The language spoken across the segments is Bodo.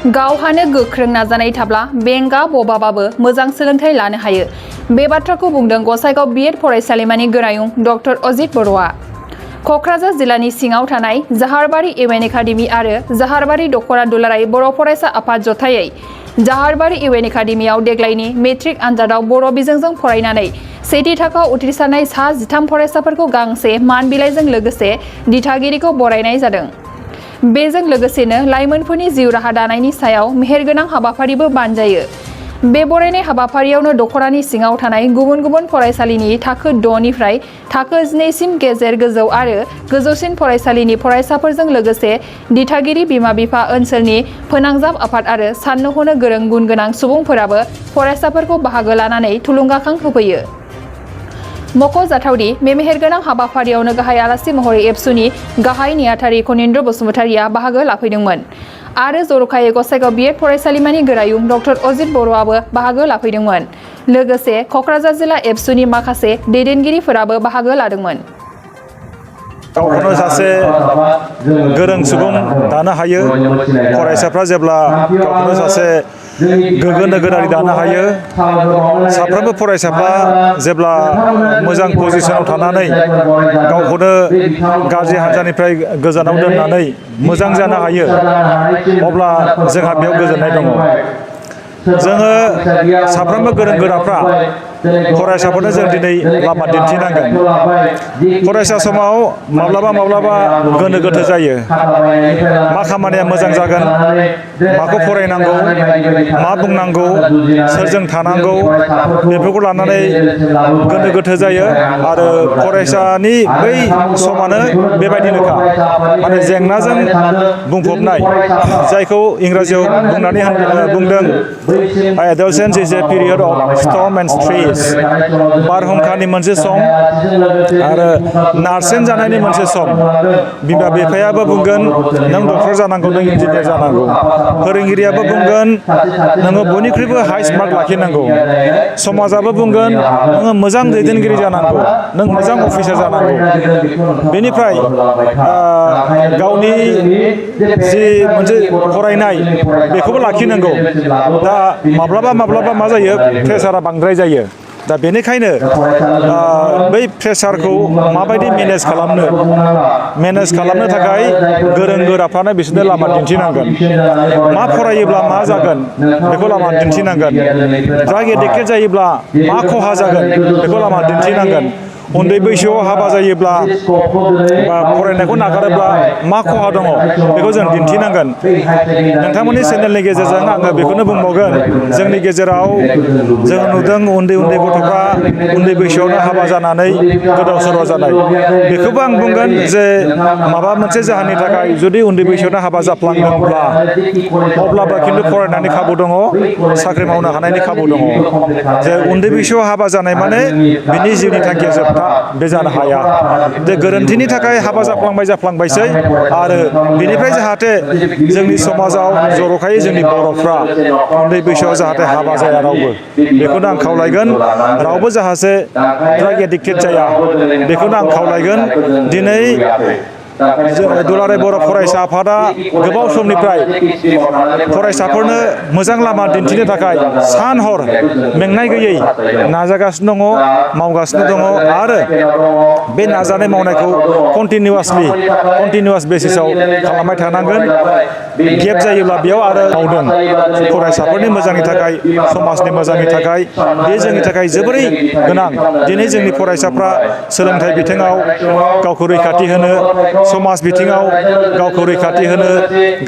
गावहानो गोख्रों नाजानाय थाब्ला बेंगा बबाबाबो मोजां सोलोंथाइ लानो हायो। बे बाथ्राखौ बुंदों गसाइगाव बिएड फरायसालिमानि गोरायुं डक्टर अजित बर'आ। क'क्राझार जिल्लानि सिङाव थानाय जाहारबारि इउएन एकाडेमि आरो जाहारबारि दख'रा दुलाराय बर' फरायसा आफाद जथायै जाहारबारि इउएन एकाडेमियाव देग्लायनि मेट्रिक आनजादाव बर' बिजोंजों फरायनानै सेथि थाखोआव उथ्रिसारनाय सा 13 फरायसाफोरखौ गांसे मान बिलाइजों लोगोसे दिथागिरिखौ बरायनाय जादों। बेजों लोगोसेनो लाइमोनफोरनि जिउ राहा दानायनि सायाव मेहेरगोनां हाबाफारिबो बानजायो। बे बरायनाय हाबाफारियावनो दख'रानि सिङाव थानाय गुबुन गुबुन फरायसालिनि थाखो 6 निफ्राय थाखो 12 सिम गेजेर गोजौ आरो गोजौसिन फरायसालिनि फरायसाफोरजों लोगोसे दिथागिरि बिमा-बिफा ओनसोलनि फोनांजाब आफाद आरो साननो हनो गोरों गुन गोनां सुबुंफोराबो फरायसाफोरखौ बाहागो लानानै थुलुंगाखां होफैयो। मख'जाथावदि बे मेहेरगोनां हाबाफारियावनो गाहाय आलासि महरै एबसुनि गाहाय नेहाथारि खनिन्द्र बसुमतारिया बाहागो लाफैदोंमोन आरो जर'खायै गसाइगाव बिएड फरायसालिमानि गोरायुं डक्टर अजित बर'आबो बाहागो लाफैदोंमोन। लोगोसे क'क्राझार जिल्ला एबसुनि माखासे दैदेनगिरिफोराबो बाहागो लादोंमोन। गावखौनो सासे गोरों सुबुं दानो हायो। फरायसाफ्रा जेब्ला गावखौनो सासे गोग्गो नोगोरारि दानो हायो, साफ्रोमबो फरायसाफ्रा जेब्ला मोजां पजिसनाव थानानै गावखौनो गाज्रि हान्जानिफ्राय गोजानाव दोननानै मोजां जानो हायो, अब्ला जोंहा बेयाव गोजोननाय दङ। जोङो साफ्रोमबो गोरों गोराफ्रा फरायसाफोरनो जों दिनै लामा दिन्थिनांगोन। फरायसा समाव माब्लाबा गोनो गोथो जायो। मा खामानिया मोजां जागोन, माखौ फरायनांगौ, मा बुंनांगौ, सोरजों थानांगौ, बेफोरखौ लानानै गोनो गोथो जायो। आरो फरायसानि बै समानो बेबायदिनोखा, माने जेंनाजों बुंफबनाय, जायखौ इंराजियाव बुंदों adolescence is a period of storm and stress। बारहुंखानि मोनसे सम आरो नारसेन जानायनि मोनसे सम। बिमा बिफायाबो बुंगोन नों डक्टर जानांगौ, नों इन्जिनियार जानांगौ। फोरोंगिरियाबो बुंगोन नोङो बयनिख्रुइबो हाइस्ट मार्क लाखिनांगौ। समाजाबो बुंगोन नोङो मोजां दैदेनगिरि जानांगौ, नों मोजां अफिसार जानांगौ। बेनिफ्राय गावनि जि मोनसे फरायनाय बेखौबो लाखिनांगौ। दा माब्लाबा मा जायो, प्रेसारा बांद्राय जायो। दा बेनिखायनो बै प्रेसारखौ माबायदि मेनेज खालामनो थाखाय गोरों गोराफ्रानो बिसोरनो लामा दिन्थिनांगोन। मा फरायोब्ला मा जागोन बेखौ लामा दिन्थिनांगोन। ड्राग एडिक्टेड जायोब्ला मा खहा जागोन बेखौ लामा दिन्थिनांगोन। उन्दै बैसोआव हाबा जायोब्ला बा फरायनायखौ नागारोब्ला मा खहा दङ बेखौ जों दिन्थिनांगोन। नोंथांमोननि चेनेलनि गेजेरजों आङो बेखौनो बुंबावगोन, जोंनि गेजेराव जों नुदों उन्दै गथ'फ्रा उन्दै बैसोआवनो हाबा जानानै गोदाव सोराव जानाय। बेखौबो आं बुंगोन जे माबा मोनसे जाहोननि थाखाय जुदि उन्दै बैसोआवनो हाबा जाफ्लांदोंब्ला अब्लाबो खिन्थु फरायनायनि खाबु दङ, साख्रि मावनो हानायनि खाबु दङ। जे उन्दै बैसोआव हाबा जानाय माने बिनि जिउनि थांखिया जोबथा, बे जानो हाया। जे गोरोन्थिनि थाखाय हाबा जाफ्लांबायसै आरो बिनिफ्राय जाहाथे जोंनि समाजाव जर'खायै जोंनि बर'फ्रा उन्दै बैसोआव जाहाथे हाबा जाया रावबो, बेखौनो आं खावलायगोन। रावबो जाहाथे ड्राग एडिक्टेड जाया, बेखौनो आं खावलायगोन। दिनै दुलाराय बर' फरायसा आफादा गोबाव समनिफ्राय फरायसाफोरनो मोजां लामा दिन्थिनो थाखाय सान हर मेंनाय गैयै नाजागासिनो दङ, मावगासिनो दङ आरो बे नाजानाय मावनायखौ कन्टिनिउवास बेसिसाव खालामबाय थानांगोन। गेप जायोब्ला बेयाव आरो मावदों। फरायसाफोरनि मोजांनि थाखाय, समाजनि मोजांनि थाखाय बे जोंनि थाखाय जोबोरै गोनां। दिनै जोंनि फरायसाफ्रा सोलोंथाइ बिथिङाव गावखौ रैखाथि होनो, समाज बिथिङाव गावखौ रैखाथि होनो,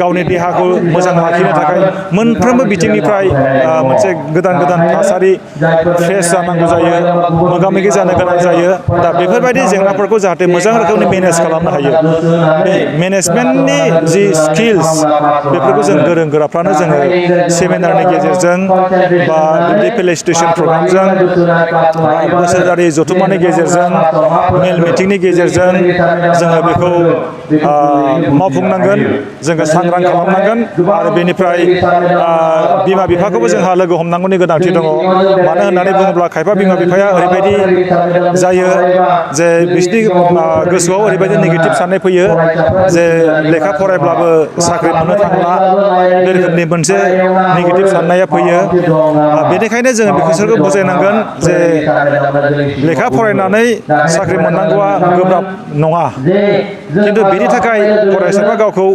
गावनि देहाखौ मोजां लाखिनो थाखाय मोनफ्रोमबो बिथिंनिफ्राय मोनसे गोदान थासारि फ्रेस जानांगौ जायो, मोगा-मोगि जानो गोनां जायो। दा बेफोरबायदि जेंनाफोरखौ जाहाथे मोजां रोखोमनि मेनेज खालामनो हायो, बे मेनेजमेन्टनि जि स्किल्स बेफोरखौ जों गोरों गोराफ्रानो जोङो सेमिनारनि गेजेरजों बा बिदि फेलिसिटेसन प्रग्रामजों, बोसोरारि जथुम्मानि गेजेरजों, मेल मिटिंनि गेजेरजों जोङो बेखौ मावफुंनांगोन जोङो सांग्रां खालामनांगोन आरो बेनिफ्राय बिमा बिफाखौबो जोंहा लोगो हमनांगौनि गोनांथि दङ मानो होननानै बुङोब्ला खायफा बिमा बिफाया ओरैबायदि जायो जे बिसोरनि गोसोआव ओरैबायदि नेगेटिभ साननाय फैयो जे लेखा फरायब्लाबो साख्रि मोननो थांला बे रोखोमनि मोनसे नेगेटिभ साननाया फैयो बेनिखायनो जोङो बिसोरखौ बुजायनांगोन जे लेखा फरायनानै साख्रि मोननांगौआ गोब्राब नङा खिन्थु बेनि थाखाय फरायसाफ्रा गावखौ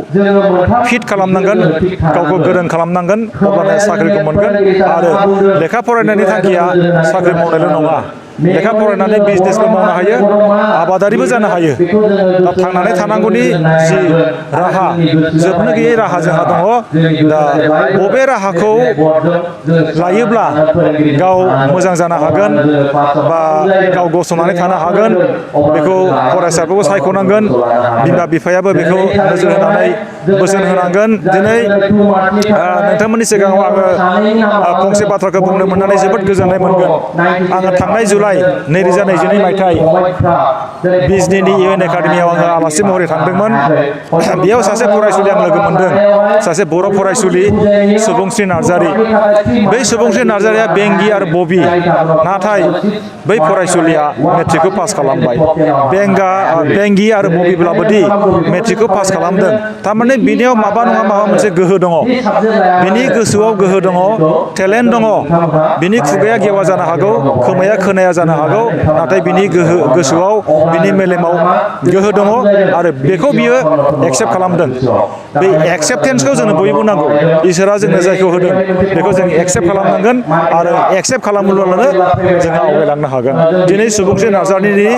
फिट खालामनांगोन गावखौ गोरों खालामनांगोन अब्लानो साख्रिखौ मोनगोन आरो लेखा फरायनायनि थांखिया साख्रि मावनायल' नङा लेखा फरायनानै बिजनेसबो मावनो हायो आबादारिबो जानो हायो दा थांनानै थानांगौनि जि राहा जोबनो गैयै राहा जोंहा दङ दा बबे राहाखौ लायोब्ला गाव मोजां जानो हागोन बा गाव गसंनानै थानो हागोन बेखौ फरायसाफोरखौ सायख'नांगोन बिमा बिफायाबो बेखौ नोजोर होनानै बोसोन होनांगोन दिनै नोंथांमोननि सिगाङाव आङो फंसे बाथ्राखौ बुंनो मोननानै जोबोद गोजोननाय मोनगोन आङो थांनाय जुलाइ 2022 मायथाइ बिजनीनि UN एकाडेमियाव आङो आलासि महरै थांदोंमोन बेयाव सासे फरायसुलि आं लोगो मोनदों सासे बर' फरायसुलि सुबुंस्रि नार्जारी बै सुबुंस्रि नार्जारीया बेंगि आरो बबि नाथाय बै फरायसुलिया मेट्रिकखौ पास खालामबाय बेंगि आरो बबिब्लाबोदि मेट्रिकखौ पास खालामदों थारमाने बिनियाव माबा नङा माबा मोनसे गोहो दङ बिनि गोसोआव गोहो दङ टेलेन्ट दङ बिनि खुगाया गेवा जानो हागौ खोमाया खोनाया जानो हागौ नाथाय बिनि गोसोआव बिनि मेलेमाव गोहो दङ आरो बेखौ बियो एक्सेप्ट खालामदों बे एक्सेप्टेन्सखौ जोंनो बयबो नांगौ इसोरा जोंनो जायखौ होदों बेखौ जों एक्सेप्ट खालामनांगोन आरो एक्सेप्ट खालामोब्लानो जोंहा आवगायलांनो हागोन दिनै सुबुंस्रि नार्जारीनि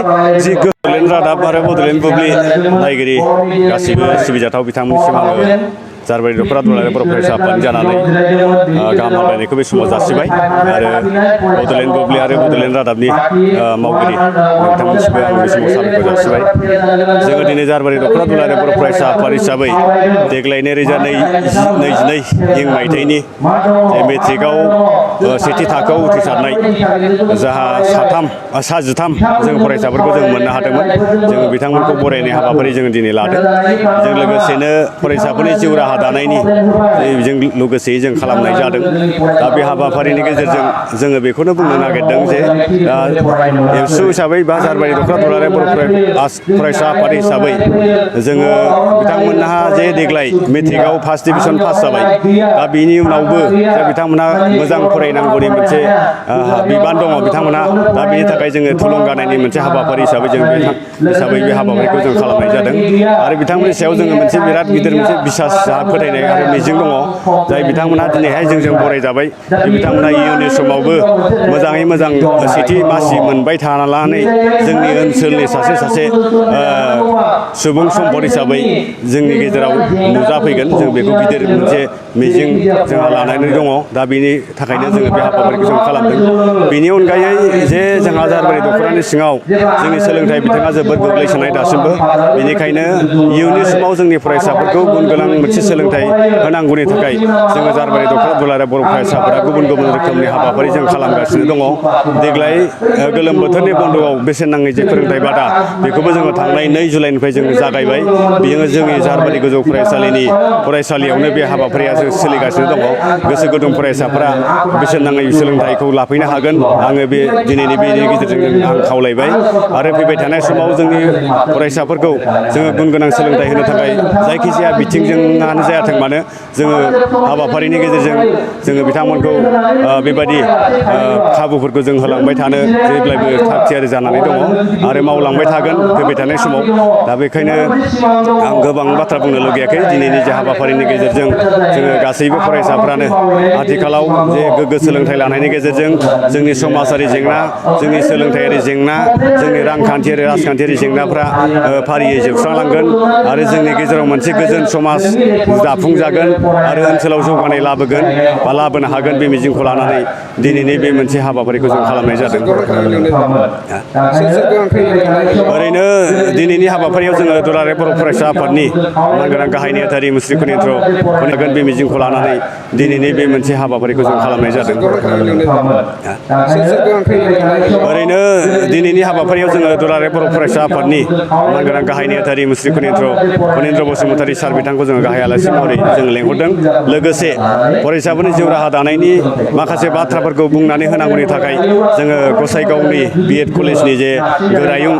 जि बड'लेण्ड रादाब आरो बड'लेण्ड बुब्लि नायगिरि गासिबो सिबिजाथाव बिथांमोननिसिम आङो जारबारि दख'रा दुलाराय बर' फरायसा आफादनि जानानै गाहाम हामलायनायखौ बे समाव जासिबाय आरो बड'लेण्ड बुब्लि आरो बड'लेण्ड रादाबनि मावगिरि नोंथांमोननिसिमबो आं बे समाव साबायखर जासिबाय जोङो दिनै जारबारि दख'रा दुलाराय बर' फरायसा आफाद हिसाबै देग्लाय 2022 मायथाइनि मेट्रिकआव सेथि थाखोआव उथ्रिसारनाय जाहा सा जिथाम जों फरायसाफोरखौ जों मोननो हादोंमोन जोङो बिथांमोनखौ बरायनाय हाबाफारि जोङो दिनै लादों जों लोगोसेनो फरायसाफोरनि जिउ राहा दानायनि जों लोगोसेयै जों खालामनाय जादों दा बे हाबाफारिनि गेजेरजों जोङो बेखौनो बुंनो नागिरदों जे एबसु हिसाबै बा जारबारि दख'रा दुलाराय बर' फरायसा आफाद हिसाबै जोङो बिथांमोनहा जे देग्लाय मेट्रिकआव फार्स्ट डिभिजन पास जाबाय दा बिनि उनावबो बिथांमोनहा मोजां फरायनांगौनि मोनसे बिबान दङ बिथांमोनहा दा बेनि थाखाय जोङो थुलुंगानायनि मोनसे हाबाफारि हिसाबै जों बे हाबाफारिखौ जों खालामनाय जादों आरो बिथांमोननि सायाव जोङो मोनसे बिराद गिदिर मोनसे बिसास फोथायनाय आरो मिजिं दङ जाय बिथांमोनहा दिनैहाय जोंजों बरायजाबाय बिथांमोनहा इयुननि समावबो मोजाङै मोजां सेथि मासि मोनबाय थानानै जोंनि ओनसोलनि सासे सुबुं सम्पद हिसाबै जोंनि गेजेराव नुजाफैगोन जों बेखौ गिदिर मोनसे मिजिं जोंहा लानानै दङ दा बेनि थाखायनो जोङो बे हाबाफारिखौ जों खालामदों बेनि अनगायै जे जोंहा जारबारि दख'रानि सिङाव जोंनि सोलोंथाइ बिथिङा जोबोद गोग्लैसोनाय दासिमबो बेनिखायनो इयुननि समाव जोंनि फरायसाफोरखौ गुन गोनां मोनसे सोलोंथाइ होनांगौनि थाखाय जोङो जारबारि दख'रा दुलाराय बर' फरायसाफोरा गुबुन गुबुन रोखोमनि हाबाफारि जों खालामगासिनो दङ देग्लाय गोलोम बोथोरनि बन्द'आव बेसेन नाङै जे फोरोंथाइ बादा बेखौबो जोङो थांनाय 2 जुलाइनिफ्राय जोङो जागायबाय बेयो जोंनि जारबारि गोजौ फरायसालियावनो बे हाबाफारिया सोलिगासिनो दङ गोसो गुदुं फरायसाफोरा बेसेन नाङै सोलोंथाइखौ लाफैनो हागोन आङो बे दिनैनि बेनि गेजेरजों आं खावलायबाय आरो फैबाय थानाय समाव जोंनि फरायसाफोरखौ जोङो गुन गोनां सोलोंथाइ होनो थाखाय जायखिजाया बिथिंजोंआनो जायाथों मानो जोङो हाबाफारिनि गेजेरजों जोङो बिथांमोनखौ बेबायदि खाबुफोरखौ जों होलांबाय थानो जेब्लायबो थाग थियारि जानानै दङ आरो मावलांबाय थागोन फैबाय थानाय समाव दा बेखायनो आं गोबां बाथ्रा बुंनो लुगैयाखै दिनैनि जे हाबाफारिनि गेजेरजों जोङो गासैबो फरायसाफ्रानो आथिखालाव जे गोग्गो सोलोंथाइ लानायनि गेजेरजों जोंनि समाजारि जेंना जोंनि सोलोंथायारि जेंना जोंनि रांखान्थियारि राजखान्थियारि जेंनाफ्रा फारियै जोबस्रांलांगोन आरो जोंनि गेजेराव मोनसे गोजोन समाज दाफुंजागोन आरो ओनसोलाव जौगानाय लाबोगोन बा लाबोनो हागोन बे मिजिंखौ लानानै दिनैनि बे मोनसे हाबाफारिखौ जों खालामनाय जादों ओरैनो दिनैनि हाबाफारियाव जोङो दुलाराय बर' फरायसा आफादनि मानगोनां गाहाय नेहाथारि मुस्रि कनिन्द्र बे मिजिं मिजिंखौ लानानै दिनैनि बे मोनसे हाबाफारिखौ जों खालामनाय जादों। ओरैनो दिनैनि हाबाफारियाव जोङो दुलाराय बर' फरायसा आफादनि मानगोनां गाहाय नेहाथारि मुस्रि फनिन्द्र बसुमतारी सार बिथांखौ जोङो गाहाय आलासि महरै जोङो लेंहरदों। लोगोसे फरायसाफोरनि जिउ राहा दानायनि माखासे बाथ्राफोरखौ बुंनानै होनांगौनि थाखाय जोङो गसाइगावनि BEd कलेजनि जे गोरायुं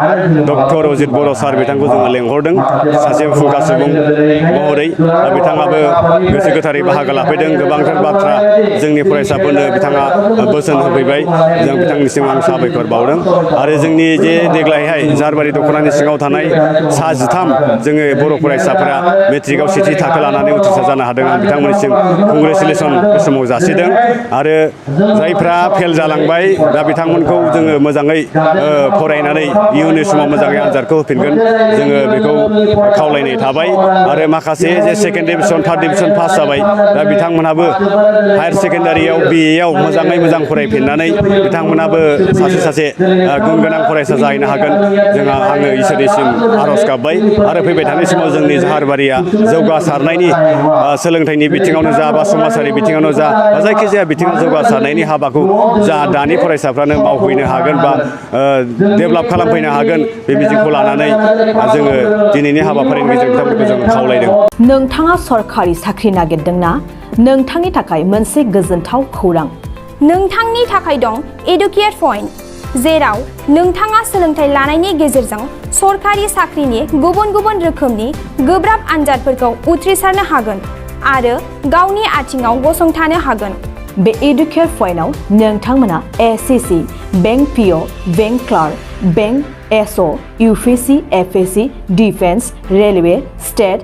डक्टर अजित बर' सार बिथांखौ जोङो लेंहरदों सासे फुंखा सुबुं महरै। दा बिथाङाबो गोसो गोथारै बाहागो लाफैदों। गोबांथार बाथ्रा जोंनि फरायसाफोरनो बिथाङा बोसोन होफैबाय। जों बिथांनिसिम आं साबायखर बावदों। आरो जोंनि जे देग्लायहाय जारबारि दख'नानि सिङाव थानाय सा 13 जोङो बर' फरायसाफोरा मेट्रिकआव सेथि थाखो लानानै उथ्रिसार जानो हादों। आं बिथांमोननिसिम कंग्रेचुलेसन बे समाव जासिदों। आरो जायफ्रा फेल जालांबाय दा बिथांमोनखौ जोङो मोजाङै फरायनानै इयुननि समाव मोजाङै आनजादखौ होफिनगोन जोङो बेखौ खावलायनाय थाबाय। आरो माखासे जे second division third division pass जाबाय दा बिथांमोनहाबो हायार सेकेन्डारियाव BA आव मोजाङै मोजां फरायफिननानै बिथांमोनहाबो सासे गुन गोनां फरायसा जाहैनो हागोन। आङो इसोरनिसिम आर'ज गाबबाय। आरो फैबाय थानाय समाव जोंनि जाहारबारिया जौगासारनायनि सोलोंथाइनि बिथिङावनो जा बा समाजारि बिथिङावनो जा बा जायखिजाया बिथिङाव जौगासारनायनि हाबाखौ जा दानि फरायसाफ्रानो मावफैनो हागोन बा डेभेलप खालामफैनो हागोन बे मिजिंखौ लानानै जोङो दिनैनि हाबाफारिनि गेजेरजों बिथांमोनखौ जों खावलायदों। नोंथाङा सरखारि साख्रि नागिरदोंना? नोंथांनि थाखाय मोनसे गोजोनथाव खौरां। नोंथांनि थाखाय दं एडुकेट पइन्ट, जेराव नोंथाङा सोलोंथाइ लानायनि गेजेरजों सरखारि साख्रिनि गुबुन गुबुन रोखोमनि गोब्राब आनजादफोरखौ उथ्रिसारनो हागोन आरो गावनि आथिङाव गसंथानो हागोन। बे एडुकेट पइन्टआव नोंथांमोना SSC, bank PO, bank clerk, bank SO, UPSC, FSC, defence, railway, state,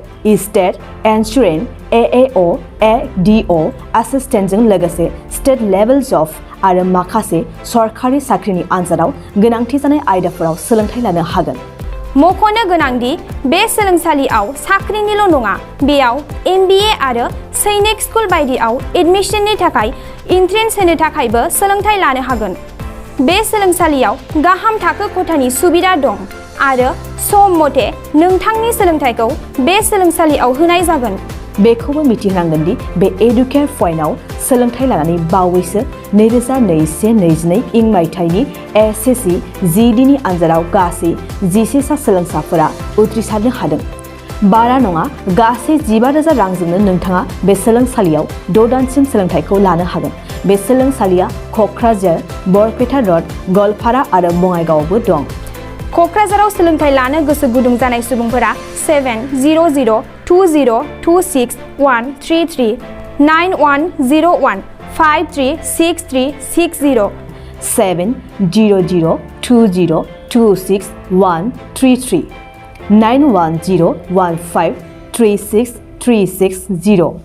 insurance, AAO, ADO, एसिस्टेन्टजों लोगोसे स्टेट लेभेल जब आरो माखासे सरखारि साख्रिनि आनजादाव गोनांथि जानाय आयदाफोराव सोलोंथाइ लानो हागोन। मख'नो गोनांदि बे सोलोंसालियाव साख्रिनिल' नङा, बेयाव MBA आरो सैनिक स्कुल बायदियाव एडमिसननि थाखाय एन्ट्रेन्स होनो थाखायबो सोलोंथाइ लानो हागोन। बे सोलोंसालियाव गाहाम थाखो खथानि सुबिदा दं आरो सम मथे नोंथांनि सोलोंथाइखौ बे सोलोंसालियाव होनाय जागोन। बेखौबो मिथिनांगोन दि बे एडुकेट पइन्टआव सोलोंथाइ लानानै बावैसो 2021-22 इं मायथाइनि SSC GDनि आनजादाव गासै 11 सा सोलोंसाफोरा उथ्रिसारनो हादों। बारा नङा, गासै 15,000 रांजोंनो नोंथाङा बे सोलोंसालियाव 6 दानसिम सोलोंथाइखौ लानो हागोन। बे सोलोंसालिया क'क्राझार, बरपेटा र'ड, गवालपारा आरो बङाइगावआवबो दं। क'क्राझाराव सोलोंथाइ लानो गोसो गुदुं जानाय सुबुंफोरा 70020261133 9101536360 70020261133 9101536360